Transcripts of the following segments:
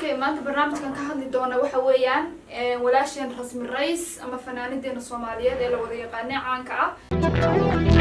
Okay, maanta barnaamijkan ka hadli doona waxa weeyaan walaasheen Rasmi Rays ama fanaanideena Soomaaliyeed ee la wada yaqaanay, caanka ah.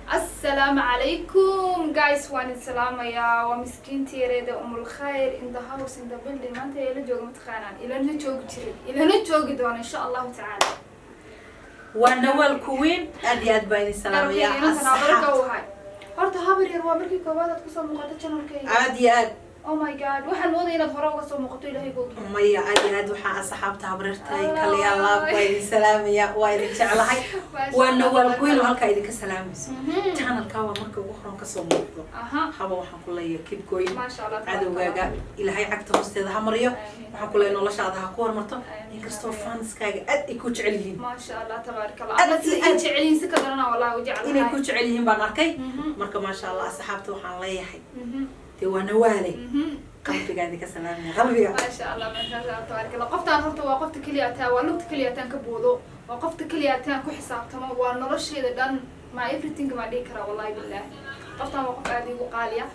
Asalaamu calaykum guys, waan idin salaamayaa. Waa miskiinta yareeda Umul Khayr in the house, in the building. Maanta ila jooga, mataqaanaan, ilana joogi jirin, ilana joogi doona insha Allahu tacaala. Waa Nawaal Kuwiin, aad iyo aad baa idin salaamayaa. Inantan u ahay horta habar yar, waa markii koowaad aad kusoo muuqato channelkayga. Aad iyo aad. Oh my God, waxaan moodaya inaad hore uga soo muuqato, Ilaahay buu. Maya, aad iyo aad. Waxaa asxaabta habreertay kaliyaa laab waa idin salaamaya, waa idin jeclahay. Waa Nawaal Kuwiin oo halkaa idinka salaamayso. Channelka waa marka ugu horan kasoo muuqdo. Haba, waxaan ku leeyahay keep going. Maasha Allah. Cadowgaaga Ilaahay cagta hoosteeda ha mariyo. Amiin. Waxaan ku leeyahay noloshaada ha ku horumarto. Amiin. Inkastoo fanskaaga aad ay ku jecel yihiin. Maasha Allah, tabaaraka Allah. Aad Alla sida iyo ii aad. jecelyihiin si ka darana wallahi u jeclahay. Inay ku jecel yihiin baan arkay. Marka maasha Allah, asxaabta waxaan leeyahay dee waa Nawaale, qalbigaa idinka salaamaya, qalbiga. Maasha Allah, maasha Allah, tabaaraka Allah. Qoftaan horta waa qofta keliya taa, waa lugta keliya taan ka boodo, waa qofta keliya taan ku xisaabtamo, waa nolosheeda dhan, my everything maa dhihi karaa, wallahi billah. Qoftaan waa qof aad iigu qaaliya.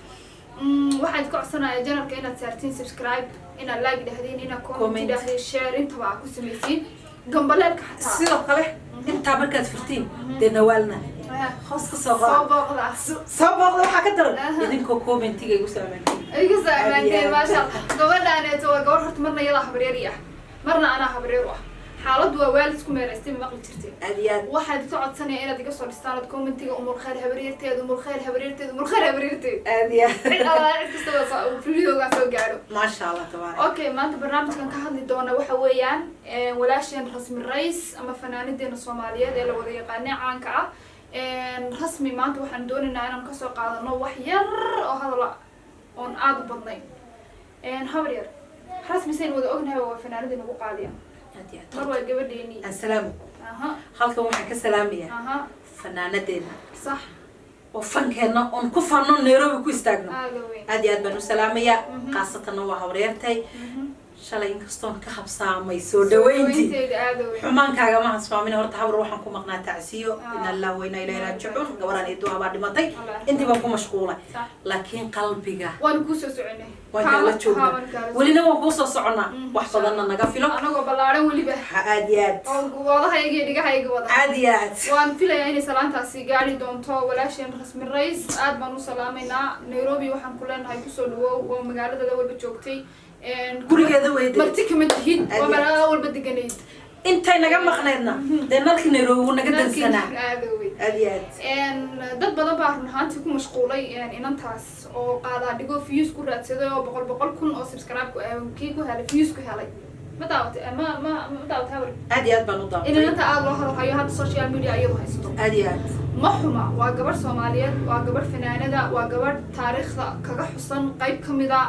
Waxaan ka codsanayaa channelka inaad saartiin subscribe, inaad like dhahdiin, inaad comment Comment. dhahdiin, share intaba aa ku samaysiin, gambaleelka xataa. Sidoo kale intaa markaad furtiin dee Nawaalna hoos ka soo soo qora. Booqda. Soo booqda. Waxaa ka daran idinkoo commentiga igu soo amaantiin. Iga soo amaanteen. Aad iyo aad. Maasha Allah, gabadhaaneeto waa gabadh horta marna iyadaa habreeri ah, marna anaa habreer u ah. Xaaladdu waa waalid isku meeraystay, ma maqli jirteen? Aad iyo aad. Waxaan ka codsanaya inaad iga soo dhistaan ood commentiga "Umul Khayr habaryarteed, Umul Khayr habaryarteed, Umul Khayr habaryarteed". Aad iyo aad. Cid alla cid kastaba videogaa soo gaadho. Maasha Allah, tabaarak. Okay, maanta barnaamijkan ka hadli doona waxa weeyaan walaasheen Rasmi Rays ama fanaanideena Soomaaliyeed ee la wada yaqaanay, caanka ah. Rasmi maanta waxaan doonaynaa inaan kasoo qaadano wax yar oo hadala oon aada u badnayn. Habar yar, Rasmi sayn wada ognahay waa fanaanadii nagu qaadiya. Aad iyo aad. Mar waa gabadheenii. Aan salaamo. Halkan waxaan ka salaamayaa fanaanadeena oo fankeenna oon ku fanno, Nairobi ku istaagno. Aada weyn. Aad iyo aad baan u salaamayaa. Khaasatanna waa habreertay. Shalay inkastoon ka habsaamay soo dhaweyntii, Dhaweynteeda, aada weyn. Xumaankaagama hasfaamin. Horta habar, waxaan ku maqnaa tacsiyo. Ina lillahi wa inaa ilayhi raajicuun. Gabaraan eedu abaa dhimatay. Intii baan ku mashquulay. Laakiin qalbiga Waanu kuusoo soconay. waan kaala joognaa. Waan kaala. Welina waan kuusoo soconnaa. Wax badanna naga filo. Anagoo ballaaran weliba. Ha, aad iyo aad. Oo wadahayga iyo dhigahayga wada. Aad iyo aad. Waan filayaa inay salaantaasi gaari doonto walaasheen Rasmi Rays. Aad baan u salaamaynaa. Nairobi waxaan ku leenahay kusoo dhawow, waa magaaladada walba joogtay. Gurigeeda weyde. Marti kama tihid. Aad waa iyo aad. magaalada walba deganayd. Intay naga maqnaydna dee nalkii Nairobi wuu naga dansanaa. Aada weyn. Aad iyo aad. Dad badan baa run ahaantii ku mashquulay inantaas oo qaadaa dhigo, views ku raadsaday oo boqol boqol kun oo subscribe kii ku helay, views ku helay. Ma daawatay? Ma daawatay, habar? Aad iyo aad baan u In daawatay. inanta aada loo hadalhayo hadda social media iyadu haysato. Aad iyo aad. Ma xuma, waa gabadh Soomaaliyeed, waa gabadh fanaanada, waa gabadh taariikhda kaga xusan qayb ka mida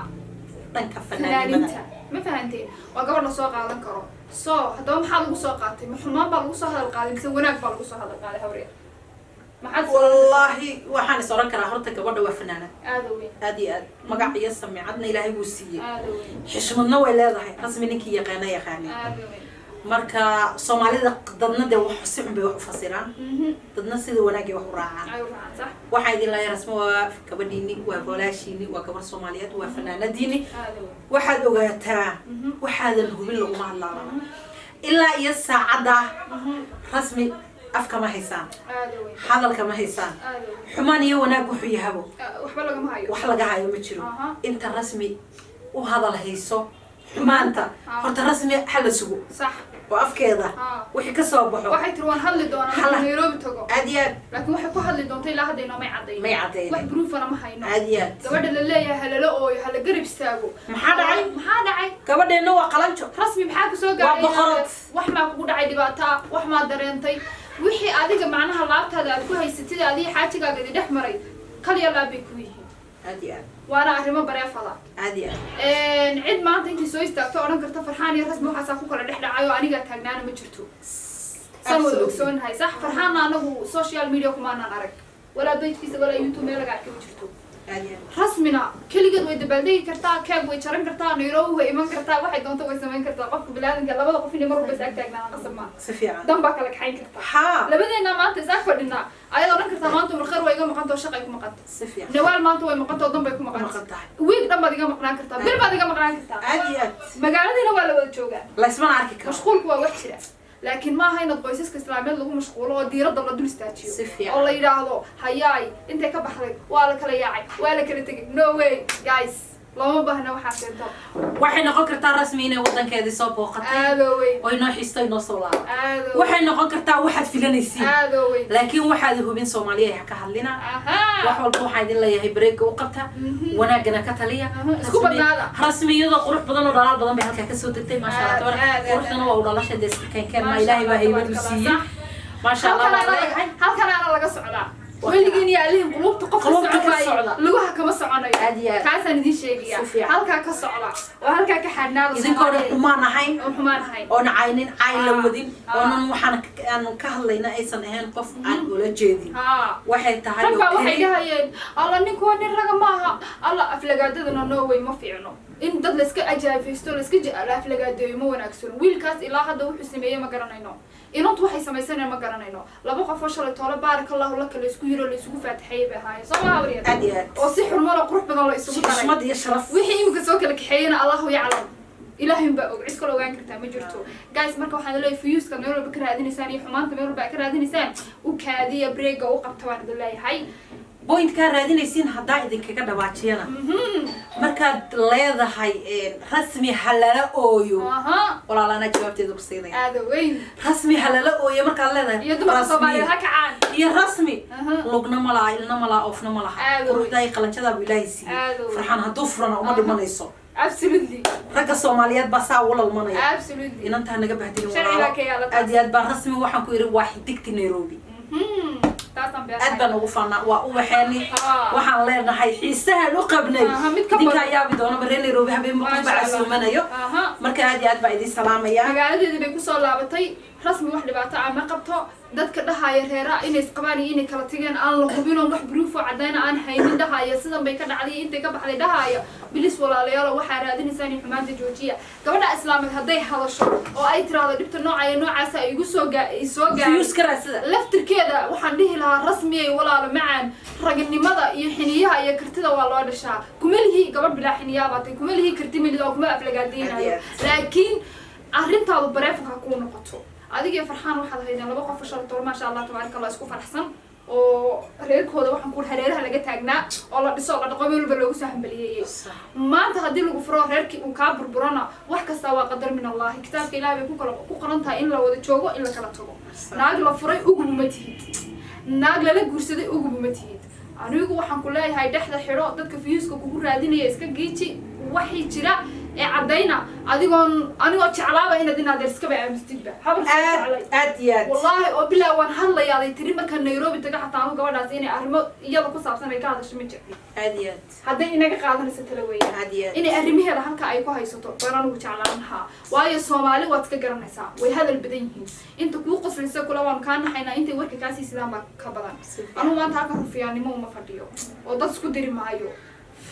dhanka fanaanimada. Fanaaninta, ma fahanteen? Waa gabadh lasoo qaadan karo. So haddaba maxaa lagu soo qaatay? Ma xumaan baa lagu soo hadal qaaday mise wanaag baa lagu soo hadal qaaday, hawreer? Maxaad Wallaahi waxaan is oran karaa horta gabadha waa fanaanad. Aada weyn. Aad iyo aad. Magac iyo samicadna Ilaahay wuu siiyey. Aada weyn. Xishmadna way leedahay Rasmi, ninkii yaqaana yaqaanay. Aada weyn. Marka Soomaalida dadna dee wax si xun bay wax u fasiraan, dadna sida wanaagay wax u raacaan. Ay u raacaan, sax. Waxaan idin leeyahay Rasmi waa gabadhiini, waa walaashiini, waa gabar Soomaaliyeed, waa fanaanadiini. Aada weyn. Waxaad ogaataa waxaadan hubin laguma hadlaabana. Ilaa iyo saacadda Rasmi afka ma haysaan. Aada weyn. Hadalka ma haysaan. Aada weyn. Xumaan iyo wanaag wuxuu yahabo Waxba lagama hayo. Wax laga hayo ma jiro. Inta Rasmi u hadal hayso xumaanta, horta Rasmi hala sugo oo afkeeda wixii kasoo baxo. Waxay tiri waan hadli doonaa marka Nairobi tago. Aad iyo aad. Laakiin waxay ku hadli doonta ilaa hadda inoomay caddayn. May caddayn. Wax proofana ma hayno. Aad iyo aad. Gabadha la leeyahay halala ooyo, hala garab istaago. Maxaa dhacay? Maxaa dhacay? Gabadheenna waa qalanjo. Rasmi, maxaa kusoo gaaray? Waa boqorad. Wax maa kugu dhacay dhibaato ah? Wax maa dareentay? Wixii adiga macnaha laabtaada aad ku haysatid, adiga xaajigaaga idi dhex maray, kaliya laab bay ku yihiin. Aad iyo aad. Waana arrimo bareefada. Aad iyo aad. Cid maanta intay soo istaagto odhan karta Farxaan iyo Rasmi waxaasaa ku kala dhex dhacay oo anigaa taagnaana ma jirto. Saan wada ogsoonahay, sax? Farxaanna anagu social media kumaanaan arag, walaa page-kiisa walaa YouTube meel laga arkay ma jirto. Aad iyo aad. Rasmina keligeed way dabaaldegi kartaa, keeg way jaran kartaa, Nairobi way iman kartaa, waxay doonto way samayn kartaa. Qofka biniaadanka, labada qof inay mar walba is ag taagnaadaan qasab maa. Si fiican. Dan baa kala kaxayn kartaa. Labadeena maanta is ag fadhinaa, ayadoo odhan kartaa maanta Umulkhayr waa iga maqantao, shaqay ku maqanta. Si fiican. Nawaal maanta way maqantao, dan bay ku maqanta. Maqan tahay. Wiig dhan baad iga maqnaan kartaa, bil baad iga maqnaan kartaa. Aad iyo aad. Magaaladiina waa la wada joogaa. Laysmana arki karo. Mashquulku waa wax jira, laakiin maaha inaad qoysaska islaameed lagu mashquulo oo diiradda la dul istaajiyo Si fiican. oo la yidhaahdo hayaay, intay ka baxday, waa la kala yaacay, waa la kala tegay. No way, guys, looma baahna waxaa keento. Waxay noqon kartaa Rasmi inay wadankeedii soo booqatay Aadoo weyn. oo inoo xiisto, inoo soo laaba. Aadoo. Waxay noqon kartaa waxaad filanaysiin. Aadoo weyn. Laakiin waxaad hubin, Soomaaliya ha ka hadlina. Wax walba waxaa idin leeyahay bareega u qabta, wanaagana ka taliya. Isku badnaada. Rasmi iyadoo qurux badan oo dhalaal badan bay halkaa kasoo degtay, maasha Allah. Aad, Tabarak. aad, aad. Quruxdana waa u dhalasha dee, iska keenkeen ma. Maasha Ilaahay baa Allah, haybad u tabaaraka siiyey. Allah. Maasha Allah halkan baan leeyahay. Halkanaana laga socdaa. Weligiin iyo alihin qulubta qof ka Qulubta socon ka waaye socda. lugaha kama soconayo. Aad iyo aad. Taasaan idin sheegaya. Si fiican. Halkaa ka socda oo halkaa ka xadhnaada. Idinkoona xumaan ahayn oo xumaan ahayn oona caynin, cayn la wadin, oonan waxaan aan ka hadlayna aysan ahayn qof aan ula jeedin. Waxay tahay Rag baa oo waxay keli dhahayeen, "Alla, ninku waa nin raga maaha." Alla, aflagaadadana no way, ma fiicno in dad layska ajaafaysto, layska aflagaadeeyo ma wanaagsano. Wiilkaas ilaa hadda wuxuu sameeyey ma garanayno, inantu waxay samaysaneen ma garanayno. Laba qof oo shalay toole baaraka Allahu laka laysku yiro, laysugu faatixeeyey bay ahaayeen, soo maha wariyad? Aad iyo aad. Oo si xurmano qurux badan la isugu daray. Xushmad iyo sharaf. Wixii imika soo kala kaxeeyena Allahu yaclam, Ilaahay baa og, cid kale ogaan kartaa ma jirto, guys. Marka waxaan leeyahay, views-ka meel walba ka raadinaysaan iyo xumaanta meel walba ka raadinaysaan, u kaadiya, breega u qabta baan idin leeyahay. Pointkaa raadinaysiin haddaa idinkaga dhawaajiyana, markaad leedahay Rasmi ha lala ooyo, walaalaanaa jawaabteeda ku siinaya. Aada weyn. Rasmi ha lala ooyo markaad leedahay, iyo dumarka Rasmi- Soomaaliyeed ha kacaan. Iyo Rasmi lugna ma laha, ilna ma laha, oofna ma laha. Aad u weyn. Quruxdaa iyo qalanjadaa buu Ilaahay siiyey. Aad u weyn. Farxaan hadduu furana uma dhimanayso. Ragga Soomaaliyeed baa saa ugu lalmanaya. Inantaa naga bahdilin. Sharcigaa Walaalo. ka yaala taas. Aad iyo aad baa. Rasmi waxaan ku yidhi waa xidigti Nairobi. Taasaan Aad beerahay. baan ugu faanaa, waa ubaxeeni. Waxaan leenahay xiisahan u qabnay. Mid ka Idinkaa badan. yaabi doona reer Nairobi habeen qof Maasha baa Allah. casuumanayo. Marka aad iyo aad baa idin salaamaya. Magaaladeedii bay kusoo laabatay Rasmi, wax dhibaato ah ma qabto. Dadka dhahaya reera inay isqabaan iyo inay kala tageen aan la hubin oo wax proof oo cadayna aan haynin dhahaya sidan bay ka dhacday, intay ka baxday dhahaya, please walaalayaalo, waxaa raadinaysaan iyo xumaanta joojiya. Gabadha islaameed hadday hadasho oo ay tiraahdo dhibta nooca iyo noocaasa igu soo gaa soo gaaray, Views ka raadsada. Laftirkeeda waxaan dhihi lahaa, Rasmiyay, walaalo macaan, raganimada iyo xiniyaha iyo kartida waa loo dhashaa. Kuma lihi gabadh bilaa xiniyaa baatay, kuma lihi karti melid oo kuma aflagaadeynayo, laakiin arrintaadu bareefanka kuu noqoto. Adiga iyo Farxaan waxaad haydeen laba qof oo shalay toban, maasha Allah tabaaraka Allah, isku faraxsan oo reerkooda waxaan ku hareeraha laga taagnaa oo la dhiso oo la dhaqo, meel walba loogu soo hambaliyeeyey. Maanta haddii lagu furo, reerkii uu kaa burburana, wax kasta waa qadar min Allahi. Kitaabka Ilahi bay ku kala ku qoran tahay in la wada joogo, in la kala tago. Naag la furay ugubuma tihid, naag lala guursaday ugubuma tihid. Anigu waxaan ku leeyahay dhexda xidho. Dadka views-ka kugu raadinaya iska giiji. Waxii jira ee caddayna adigoon anigoo jeclaaba inaad iskaba aamustidba habar soo Aad jeclay. Aad iyo aad. Wallaahi oo bilaa waan hadlayaaday tiri markaan Nairobi taga, xataa anu gabadhaas inay arrimo iyada ku saabsan ay ka hadasho ma jecli. Aad iyo aad. Hadday inaga qaadanayso tala weeyaan. Aad iyo aad. Inay arrimaheeda halka ay ku haysato baan anigu jeclaan lahaa, waayo Soomaali waad iska garanaysaa, way hadal badan yihiin. Inta kuu qoslaysa kula waanu kaa naxaynaa, intay warka kaasii sidaan baa ka badan. Anugu maanta halka rufiyaannimo uma fadhiyo oo dad isku diri maayo.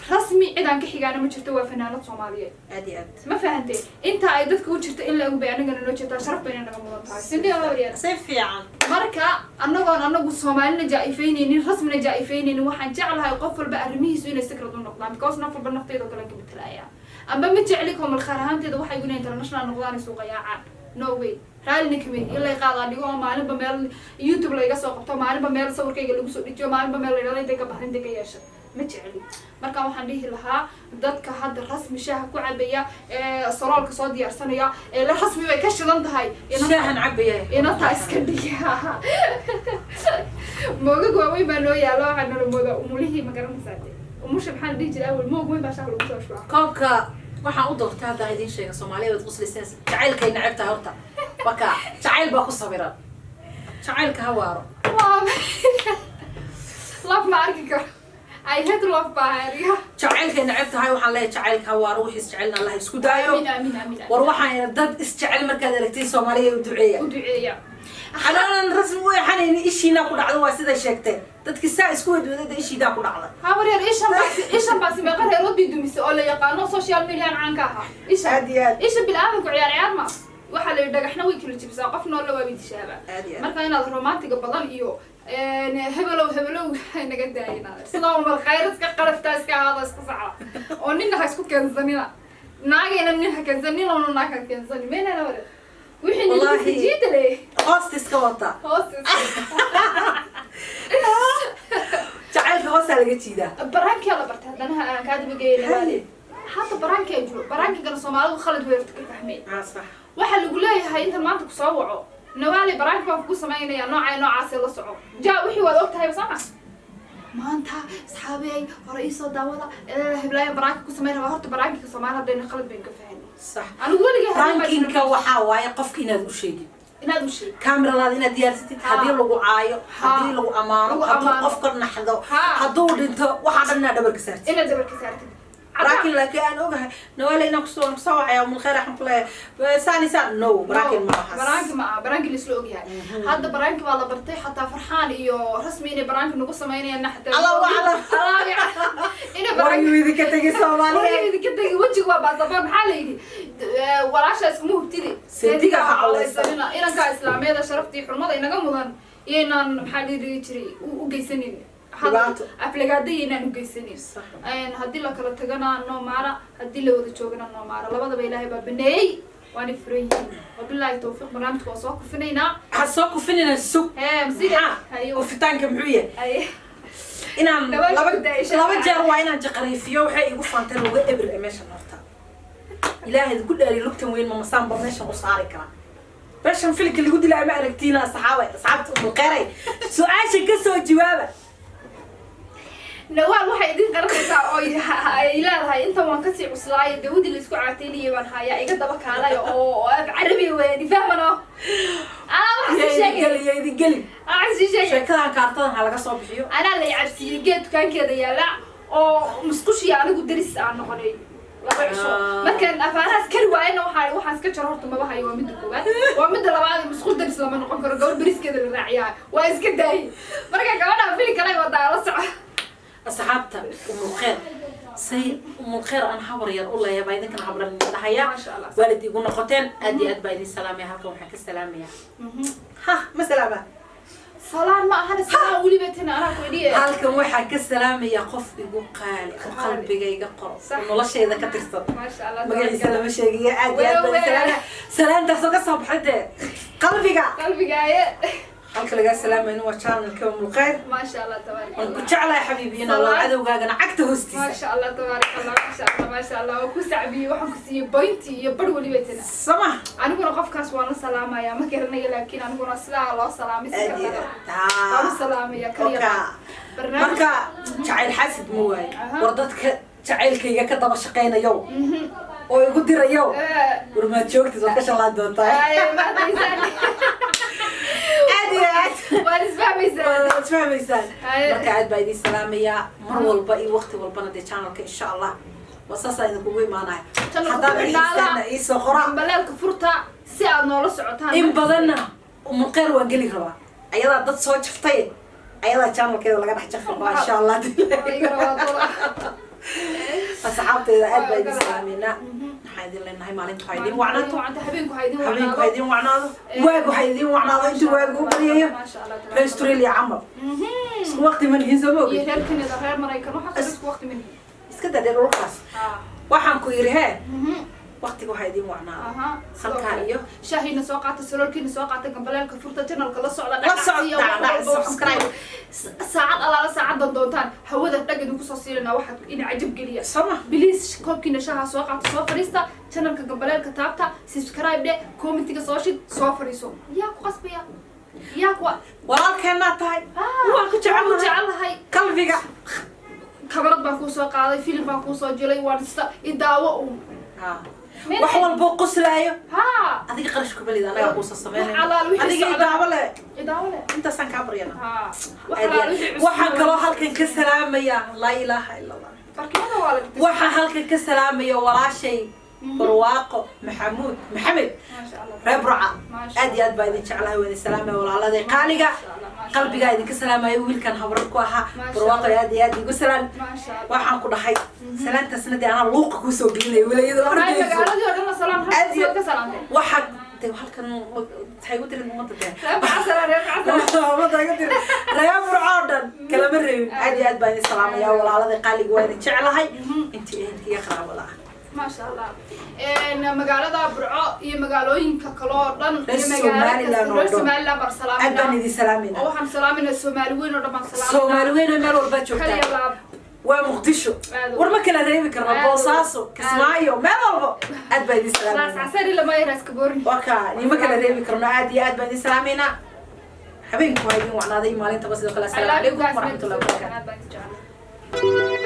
Rasmi cid aan ka xigaana ma jirto, waa fanaanad Soomaaliyeed. Aad iyo aad. Ma fahantay? Inta ay dadka u jirto in la og bay anigana noo jirtaa, sharaf bayna naga mudan tahay sindhi waryaal. Si fiican. Marka annagoon anagu Soomaalina jaa-ifeyneynin, Rasmina jaa-ifeyneynin, waxaan jeclahay qof walba arrimihiisu inay secret u noqdaan, because naf walba nafteyda oo kale ka betelaya amba ma jecli komal khaar ahaanteeda waxay inay international noqdaan ay suuqa yaacaan. No way, raallina kama in lay qaadaa dhigo oo maalinba meel YouTube layga soo qabto, maalinba meel sawirkayga lagu soo dejiyo, maalinba meel la yidhahdo intay ka baxda, intay ka yeesha, ma jecli. Marka waxaan dhihi lahaa dadka hadda Rasmi shaaha ku cabaya ee saloolka soo diyaarsanaya ee la Rasmi bay ka shidan tahay Shaahan cabaya. Inataa iska dhiga. Moogag waaweyn baa noo yaalo, waxaa nala moodaa umulihii, ma garanaysaa de umusha maxaa la dhihi jiray awel? Moog weyn baa shaaha lagu soo shubaa. Koobka waxaan u doortay haddaan idiin sheega, Soomaaliya waad qoslaysaa, jacaylkay neceb tahay horta. Waka jacayl baa ku sawiran, jacaylka ha waaro. Laf ma arki karo. I hate love baa aniga. Jacaylkay neceb tahay. Waxaan leeyahay, jacaylka waa ruuxiis jecelna Allah isku daayo. Amiin, amiin, amiin. War waxaan dad isjecel markaad aragtay, Soomaaliya, u duceeya. U duceeya. Anaanan rasmi u eexanayni, ishiinaa ku dhacdo. Waa siday sheegteen dadki saa isku wadwadada, ishiidaa ku dhacda. Habar yar, ishan baasi, ishan baasi meeqa reerood bay dumisay oo la yaqaano, social median caanka ahaa isha. Aad iyo aad. Isha bilaadanku ciyaar ciyaar ma waxaa la yidhi, dhagaxna way kala jibisaa, qof noolla waa bay dishaaba. Aad iyo aad. Marka inaad romantiga badan iyo hebelow hebelow naga daayin, sidaa umal khayr iska qaraftaa, iska ahaada, iska sacda oo nina ha isku keensanina, naagayna nin ha keensan, ninowna naag ha keensanin meynana ware wixii nin Wallaahi. jiita le. Hoosta iska wata. Hoos. Jacaylka hoosaa laga jiidaa. Prankiyaa la bartay haddana aan kaa daba geeyay. Hadda prankiyaa jiro, prankigana Soomaalidu khalad way horta ka fahmeen. Ah, sax. Waxaa lagu leeyahay intan maanta kusoo waco, "Nawaali, pranki baan kugu samaynaya noocay noocaasee la soco." Ja wixii waad og tahay sama maanta, asxaabey hore iisoo daawada, heblaaya pranki ku samayn rabaa. Horta prankiga Soomaali haddayna khalad bayn ka fahanay. Sax. Anigu weligay habeen baa Prankinka waxaa waaye qofka inaad u sheegin. Inaad u sheeg. Kameradaada inaad diyaarsatid, haddii lagu caayo, haddii lagu amaano, Lagu hadduu amaano. qofka naxdo, hadduu dhinto, waxaa dhan inaad dhabarka saartid. Inaad dabarka saartid. Laakiin aan ogahay, Nawaale, inaan kusoo wacaya, Umul Khayr, waxaan ku leeyahay saan isaan. No, pranking ma aha. Pranki ma aha. Pranki laisla ogyahay hadda pranki baa la bartay. Xataa Farxaan iyo Rasmi inay pranki nagu samaynayaan xataa Allahu aclam. Allahu aclam inay War pranki yuu idinka tegay, Soomaaliya. Idinka tegi, wejiga waa baasaboor. Maxaa la yidhi? Walaasha iskuma hubtidi. Seediga ha coleysan. Inanka islaameeda sharaftii xurmada inaga mudan iyaynaan, maxaa la dhihi jiray, u geysanin Dhibaato. Aflagaada iyaynaan u geysanin. Sax. Haddii la kala tagana noo maara, haddii la wada joogana noo maara, labadaba Ilaahay baa baneeyey, waana furan yihiin. Wabilaahi tawfiiq. Barnaamijka waa soo kufinaynaa. Waxaad soo kufinayna, sug. Hee masiga. Maxaa hayo. Kufitaanka muxuu yahay? Haye. Inaan Laba laba daisha. laba jeer waa inaan jaqariifiyo. Waxay igu faanteen uga ebir ee meeshan. Horta Ilaahay ku dhaari, lugtan weyn ma masaanba meeshan u saari karaa? Meeshan filimka lagu dilaa ma aragtiina? Asxaabay, asxaabta Umulkhayray, su-aasha ka soo jawaaba. Nawaal waxay idin qaranaysaa oo ay leedahay, intan waan kasii cuslaaya, dawadii laisku caateynayay baan hayaa, iga daba kaalay oo af Carabi weyn fahmano, anaa waxa sii sheegay. Geli iyo idin geli. Anaa waxa sii sheegay. Sheekadan kaartadan ha laga soo bixiyo. Anaa la cabsiiyey geed dukaankeeda yaala oo musqushii anigu daris aan noqonay 2 cisho. Markaan afaarahaas kari waayena, waxaa waxaan iska jaro horta maba hayo. Waa midda koowaad, waa midda labaad, musqush daris lama noqon karo, gabadh beriskeeda la raaciyaa waa iska daayay. Marka gabadha fili kale wadaa, la soco. Asxaabta Umulkhayr, say Umulkhayr aan habar yar u leeyahay baa idinkana habran dhahaya. Maasha Allah. Waalid igu noqoteen, aad iyo aad baa idin salaamaya. Halkan waxaan ka salaamaya, ha ma salaama. Salaan ma ahana, salaan weliba tina anaa ku idhiye. Halkan waxaan ka salaamaya qof igu qaali oo qalbigayga qoro oo noloshayda ka tirsan. Maasha Allah. Magaciisa lama sheegayo. Aad iyo aad baan Wewe. salaamaya, salaantaasoo ka soo baxay dee qalbiga. Qalbigaaye. Halka lagaa salaamayna waa channelka Umulkhayr. Maasha Allah, tabaarak Waan ku Allah. jeclahay xabiibi, inaa loo Salaan. cadowgaagana cagta hoostiisa. Maasha Allah, tabaarak Allah, maasha Allah, maasha Allah. Waa ku sacbiyey, waxaan ku siiyey pointi iyo bar weliba tina. Sama. Aniguna qofkaas waan la salaamaya, ma garanayo, laakiin aniguna sidaa loo salaamay si Aad iyo kale aad. waan u salaamaya kaliya. Oka. Barnaamij. Marka jacayl xaasid ma waayo. War dadka jacaylkayga ka daba shaqaynayo oo igu dirayo, war maad joogtid, waad ka shalaan doontaa. Ay, mahadsanid. Aad iyo aad. Waad isfahmaysaa. Waad isfahmaysaan. Ay. Marka aad baa idin salaamayaa mar walba iyo waqti walbana. Dee channelka insha Allah waa saasaa idinkugu imaanaya. Channelka Haddaad ku xidhnaada. xiisaana iisoo qora. Baleelka furta si aad noola socotaan. In badanna Umulkhayr waan geli rabaa, ayadaa dad soo jaftay, ayadaa channelkeeda laga dhex jafi rabaa insha Allah. Asxaabteeda aad baa idin salaameynaa. Waxaan idin leenahay, maalinta waxaa idin wacnaato. Habeenku ha idin Habeenku ha wacnaado. Idin wacnaado, waagu ha idin wacnaado, intuu waagu u baryayo. Maasha Allah. Reer Australia camal isku waqti ma nihin, soo ma iyo ogid? Reer Canada, reer Maraykan, waxaas isku waqti ma nihin. Iska dadee dhulkaas. Waxaan ku yidhi hee, waqtiga waxaa idin wacnaado. Halkaa iyo Shaahiina soo qaata, saloolkiina soo qaata, gambaleelka furta, channelka la socda. La socda, Dhacdhacsiya, wax dhac, walba wax subscribe. Saacad alaala saacadan doontaan hawada dhag idinku soo siinayna, waxaad ina cajab geliya. Soma. Please, koobkiina shaha soo qaata, soo fadhiista, channelka gambaleelka taabta, subscribe dhe, commentiga soo shid, soo fadhiiso. Yaa ku qasbaya? Yaa ku Walaalkeenaa tahay. Waan ku ku jecelahay. Jecelahay. Qalbiga. Kamarad baan kuu soo qaaday, filim baan kuu soo jilay, waan ista idaawo uun. Ha. Wax walbo qoslaayo. Ha. Adiga qarash kubalid, anagaa kuusa sameynaya. Wax alaal wixii Adiga socda. Idaabo le. Idaawo le. Intaasaan kaa baryana. Ha, wax Aad iyo alaal aad. wixii cusub. Waxaan kaloo halkan ka salaamaya, laa ilaaha ila Allah, Barkimada waa la dhigtay. Waxaan halkan ka salaamaya walaashay Barwaaqo Maxamuud Maxamed, Maasha Allah. reer Burca. Maasha. Aad iyo aad baa idin jeclahay, waa idin salaamaya, walaaladay qaaliga. Maasha Allah, maasha. Qalbigaa idinka salaamaya. Wiilkan habrar ku ahaa, Maasha Barwaaqo, Allah. aad iyo aad igu salaam. Maasha Allah. Waxaan ku dhahay salaantaasna dee anaa luuqa kuusoo gelinaya wilayada Waxay ordayso. Magaaladii oo dhan la salaam. Aad iyo- Halkaas ka salaamtay. Waxaa de halkan waxay igu tirin ummadda dee. Reer Casara, reer Casara. Ummadda igu tirin, reer Burco oo dhan kalama reebin. Aad iyo aad baa idin salaamaya, walaalada qaaliga, waa idin jeclahay, intii ehelka iyo qaraabada ah. Maasha Allah. Magaalada Burco iyo magaalooyinka kale oo dhan Reer iyo magaalo Somaliland kasta, oo reer dhan. Somaliland baan Aad baan salaaminaa idin salaamayna. Oo waxaan salaaminaa Soomaali weyn oo dhan baan salaaminaa. Soomaali weyn oo meel walbaa Kaliya joogtaa, laab. waa Muqdisho, Aad. war ma kala reebi karna, Aad. Boosaaso, Aad. Kismaayo, meel walbo aad baa idin Raas salaamayna. Casari lama yaraas ka boorni. Waa kaa nima kala reebi karno. Aad iyo aad baan idin salaamaynaa. Habeenku waa idin wacnaaday, maalintaba sidoo kale. I Asalaamu love you calaykum guys. waraxmatullahi wabarakaatu. Aad baan idin jeclahay.